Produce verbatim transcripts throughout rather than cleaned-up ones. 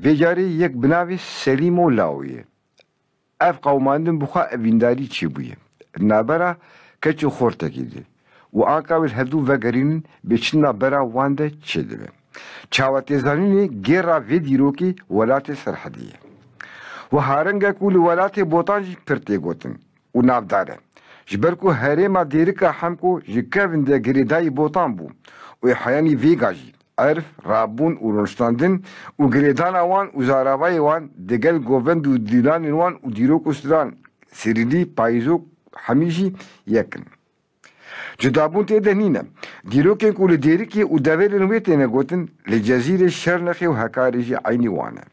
Vê carê yek bi navê Selîmo Lawo ye. Ev qewimandin bi xwe evîndarî çêbûye. Di navbera keç û xortekî de û anka wê li hevdû vegerînin bê çi di navbera wan de çêdibe. Çawetêzanînê gêra vê dîrokê welatê Serhedê ye. Wiha reng e ku li welatê Botan jî pir tê gotin û navdar e. Ji ber ku herêma Dêrika Hemko ji kevin de girêdayî Botan bû û ê heyanî vêga jî erf, rabûn û rûniştandin û girêdana wan û zaravayê wan digel govend û dîlanên wan û dîrok û stran, sirînî, payîzok, hemî jî yek in. Cudabûn tê de nîne. Dîrokên ku li Dêrikê û deverên wê têne gotin, li Cezîrê, Şernexê û Hekarê jî eynî wan e.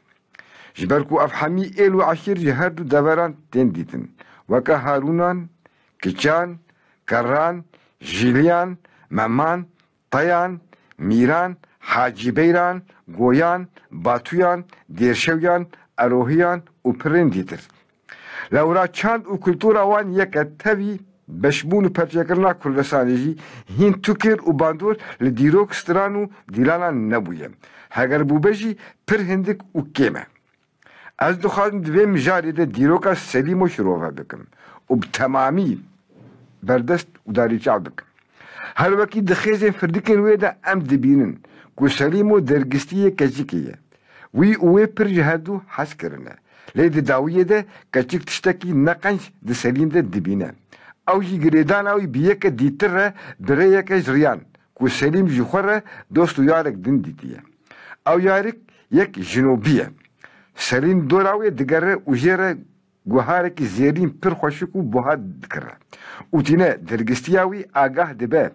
Ji ber ku ev hemî êl û eşîr ji her du deveran tên dîtin, weke Harûnan, Kiçan, Kerran, Jîliyan, Meman, Teyan, Mîran, Hacîbeyran, Goyan, Batuyan, Dêrşewyan, Erohiyan û pirên dîtir. Lewra çand û kultura wan yek e, tevî beşbûn û perçekirina Kurdistanê jî hîn tu kêr û bandor li dîrok, stran û dîlanan nebûye. Heger bûbe jî pir hindik û kêm e. Ez dixwazim di vê mijarê de dîroka Selîmo şirove bikim û bi temamî berdest û darîçav bikim. Her wekî di xêzên firdikên wê de em dibînin ku Selîmo dergistiyê keçikê ye. Wî û wê pir ji hevdû hez kirine. Lê di dawiyê de keçik tiştekî ne qenc di Selîm de dibîne. Ew jî girêdana wî bi yeke dîtir re bi rêyeke ji riyan ku Selîm ji xwe re dost û yarek din dîtiye. Ew yarik yek jinobî ye. Selîm dora wê digere û jê re guharekî zêrîn pir xweşik û buha dikire. Û tîne dergistiya wî agah dibe.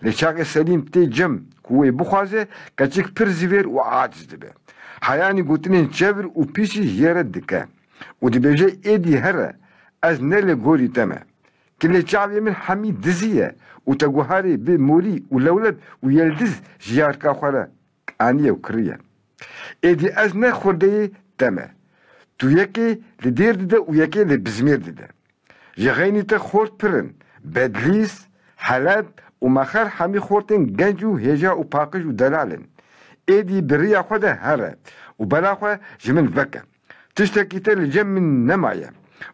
Lê çaxê Selîm tê cem ku wê bixwaze, keçik pir zivêr û aciz dibe. Heyanî gotinên çevir û pîsî jê re dike. Û dibêje, êdî here, ez ne li gorî te me. Kilê çavê min hemî dizî ye û te guharê bi morî û lewleb û yeldiz ji yarika xwe re aniye û kiriye. Êdî ez ne xwerdeyê te me. Tu yekê li dêr dide û yekê li bizmêr dide. Ji xeynî te xort pir in. Bedlîs, Heleb û Mexer hemî xortên genc û hêja û paqij û delal in. Êdî bi riya xwe de here û bela xwe ji min veke. Tiştekî te li cem min nemaye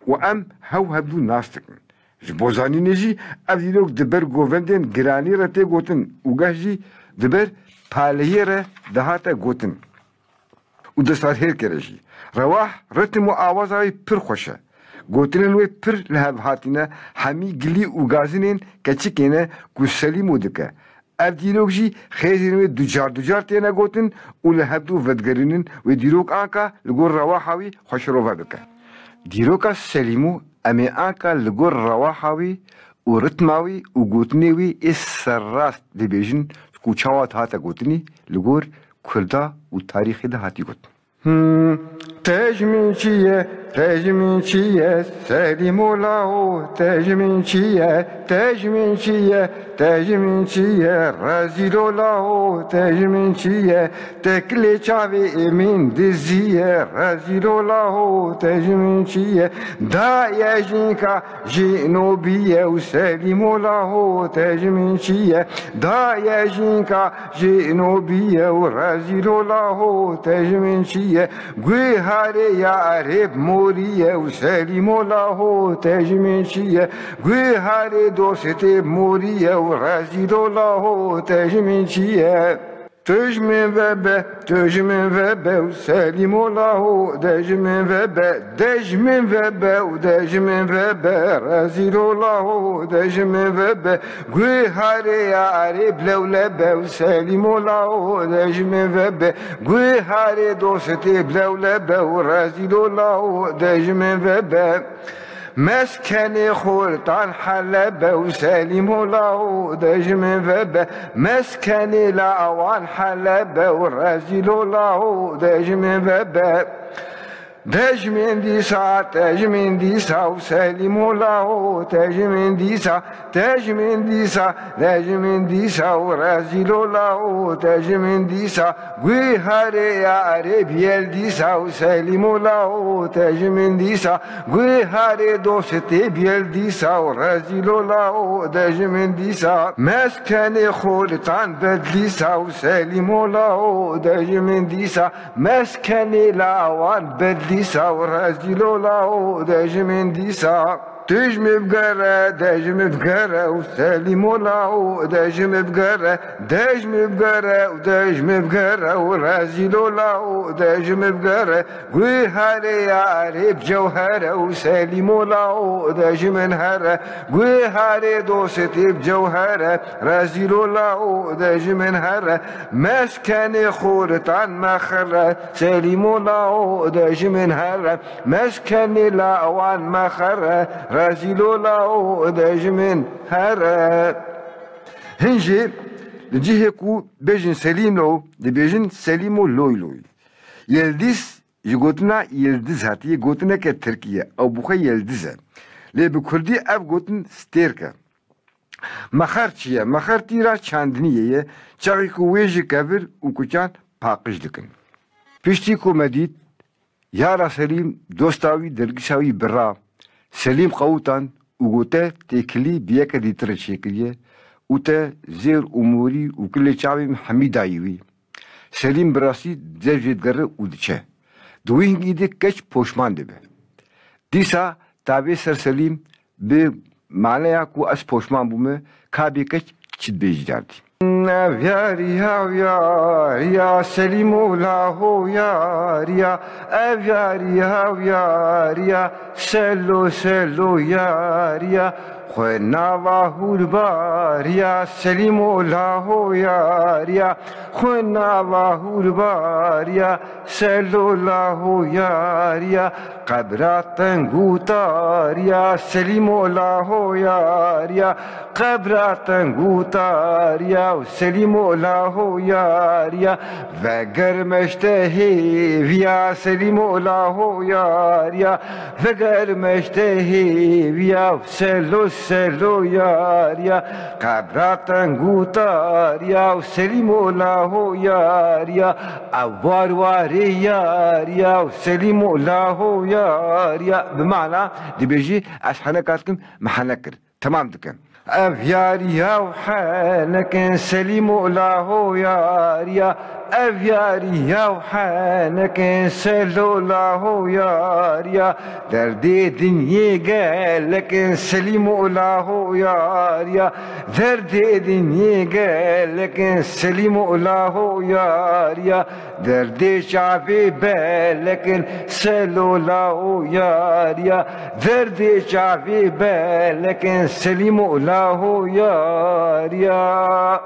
û em hew hevdû nas dikin. Ji bo zanînê jî ev dîrok di ber govendên giranî re tê gotin û geh jî di ber paleyê re dihate gotin û destvanhêrkê re jî. Rewah, ritm û awaza wî pir xweş e. Gotinên wê pir li hev hatî ne, hemî gilî û gazinên keçikê ne ku Selîmo dike. Ev dîrok jî xêzên wê ducar ducar têne gotin û li hevdû vedigirînin, wê dîrok anka li gor rewaha wî xwe şirove bike. Dîroka Selîmo em ê anka li gor rewaha wî û ritma wî û gotinê wî ê serrast dibêjin, ku çawa hate gotinî li gor Kurda û tarîxê de hatî gotin. Hmm. Te ji min çi ye, te ji min çi ye, Selîmo Laho, te ji min çi ye, te ji min çi ye, te ji min çi ye, rezîlo Laho, te ji min çi ye, te kilê çavê min dizî ye, rezîlo Laho, te ji min çi ye, da ye jînka Jinobî ye û Selîmo Laho, te ji min çi ye? Da ye jînka jinobî ye û rezîlo Laho, te ji min çi ye? Guharê yarê bi morî ye û Selîmo Laho, te ji min çi ye? Guharê dostê bi morî ye û rezîlo Laho, te ji min çi ye? Tu ji min ve be, tu ji min ve be û Selîmo Laho, de ji min ve be, de ji min ve be û de ji min ve be, rezîlo Laho, de ji min ve be, guharê yarê bilewle be û Selîmo Laho, de ji min ve be, guharê dostê bilewle be û rezîlo Laho, de ji min ve be. Meskenê xortan Helebe û Selîmo Laho, de ji min ve be. Meskenê lawan Helebe û rezîlo Laho, de ji min ve be. Dejmin dîsa, tejmin dîsa û Selîmo laho, tejmin dîsa, tejmin dîsa, tejmin dîsa û rezîlo laho, tejmin dîsa, guharê yarê biyel dîsa û Selîmo laho, tejmin dîsa, guharê dostê biyel dîsa û rezîlo laho, tejmin dîsa, meskenê xolitan bedlîsa û Selîmo laho, tejmin dîsa, meskenê lawan bedlîsa û rezîlo laho, dejmin dîsa. Dejmi bigere, dejmi bigere û Selîmo laho, dejmi bigere, dejmi bigere û dejmi bigere û rezîlo laho, dejmi bigere, guharê yarê bi cewhere û Selîmo laho, dejmin here, guharê dostê bi cewhere, rezîlo laho, dejmin here, meskenê xoritan mexire, Selîmo laho, dejmin here, meskenê lawan mexire, rezîlo laho, dejmin here. Hin jî li cihê ku bêjin Selîm lo, dibêjin Selîmo loy loy. Yildiz ji gotina yildiz hatiye, gotineke tirkî ye, ew bi xwe yildiz e. Lê bi kurdî ev gotin stêrk e. Mexer çi ye? Mexer tîra çandiniyê ye, çaxê ku wê ji kevir û kuçan paqij dikin. Piştî ku me dît, yara Selîm, dosta wî, dergîsa wî bira, Selîm qewitand û gote, têkilî bi yeke dîtir re çêkiriye û te zêr û morî û kilê çavê min hemî dayî wî. Selîm bi rastî cevcê digere û diçe. Di wî hingî de keç poşman dibe. Dîsa tavê ser Selîm bi maneya ku ez poşman bûme, ka bê keç çi dibêjî derdî. Ev yarî hev yarî ya Selîm û Laho yarî ya, ev yarî hev yarî ya, selo selo yarî ya, xwe nava hûr barî ya Selîm û Laho yarî ya, xwe nava hûr barî ya, Selo Laho yarî ya, qebra teng û tarî ya, Selîmo Laho yarî ya, qebra teng û tarî ya, Selîmo Laho yarî ya, vegerme ji te hêvî ya, Selîmo Laho yarî ya, vegerme ji te hêvî ya, selo selo yarî ya, qebra teng û tarî ya, Selîmo Laho yarî ya, Ev war warê yar ya, Selîmo Laho yar ya. Bi mana dibêjî, ez heneka dikim, min henek kir. Temam dikim. Ev yarî ya û henekin Selîmo Laho yar ya. Ev yarî ya û henekin Selo Laho yar ya. Derdê dinyê gelekin Selîmo Laho yar ya. Derdê dinyê gelekin Selîmo Laho yar ya. Derdê çavê belekin Selo Laho yar ya. Derdê çavê belekin Selîmo Laho yar ya.